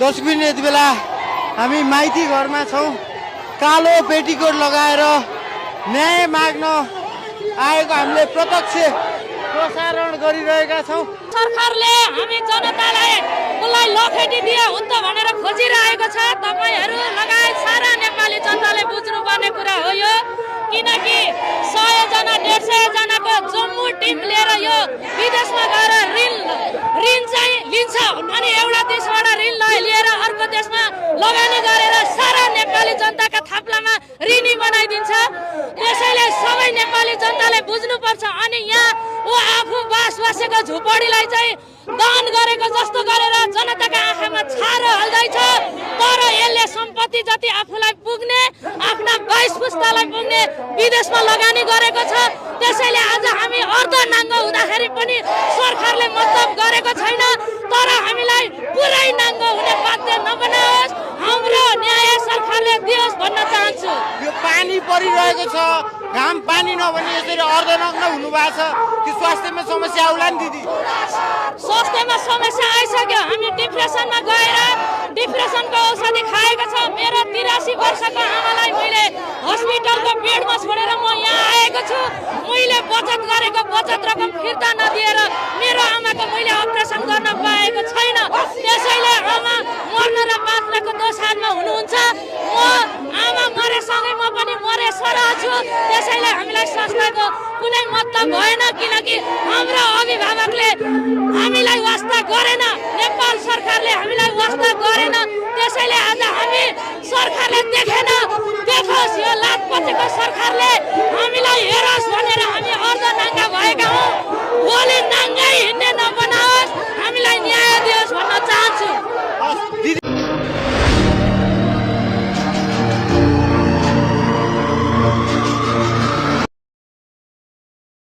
दर्शक यति बेला हामी माइती घरमा छौँ। कालो पेटीकोट लगाएर न्याय माग्न आएको हामीले प्रत्यक्ष प्रसारण गरिरहेका छौँ। सरकारले हामी जनतालाई उसलाई लखेटी दिए हुन्छ भनेर खोजिरहेको छ। तपाईहरू लगायत सारा नेपाली जनताले बुझ्नुपर्ने कुरा हो यो। किनकि 100 जना 150 जनाको जम्मू टिम लिएर यो विदेशमा गएर ऋण चाहिँ लिन्छ अनि एउटा देशबाट ऋण लिएर अर्को देशमा लगानी गरेर सारा नेपाली जनताका थाप्लामा ऋणी बनाइदिन्छ। त्यसैले सबै नेपाली जनताले बुझ्नुपर्छ। अनि यहाँ ऊ आफू बसेको झुपडीलाई चाहिँ दान गरेको जस्तो गरेर जनताका आँखामा छारो हाल्दैछ। तर यसले सम्पत्ति जति आफूलाई पुग्ने आफ्ना 22 पुस्तालाई पुग्ने विदेशमा लगानी गरेको छ। त्यसैले आज हामी अर्धनाङ्गो हुँदाखेरि पनि सरकारले मतलब गरेको छैन। तर हामीलाई पुरै नाङ्गो हुने बाध्य नबनाओस्, हाम्रो न्याय सरकारले दियोस् भन्न चाहन्छु। यो पानी परिरहेको छ, घाम पानी नभनी यसरी अर्धनग्न हुनुभएको छ कि स्वास्थ्यमा समस्या आउला नि दिदी? स्वास्थ्यमा समस्या आइसक्यो। हामी डिप्रेसनमा गएर डिप्रेसनको औषधि खाएको छ। मेरो 83 वर्षको आमालाई मैले हस्पिटलको बेडमा छोडेर म यहाँ आएको छु। मैले बचत गरेको बचत रकम फिर्ता नदिएर मेरो आमाको मैले अपरेसन गर्न पाएको छैन। त्यसैले आमा मर्न र बाँच्नको दोसारमा हुनुहुन्छ। म आमा मरेसँगै म पनि मरे सरह छु। त्यसैले हामीलाई स्वास्थ्यको कुनै मतलब भएन। किनकि हाम्रो अभिभावकले हामीलाई वास्ता गरेन, नेपाल सरकारले हामीलाई वास्ता गरेन। त्यसैले आज हामी सरकारले देखेन, देखोस् यो लातपतिको सरकारले हामीलाई हेरोस्।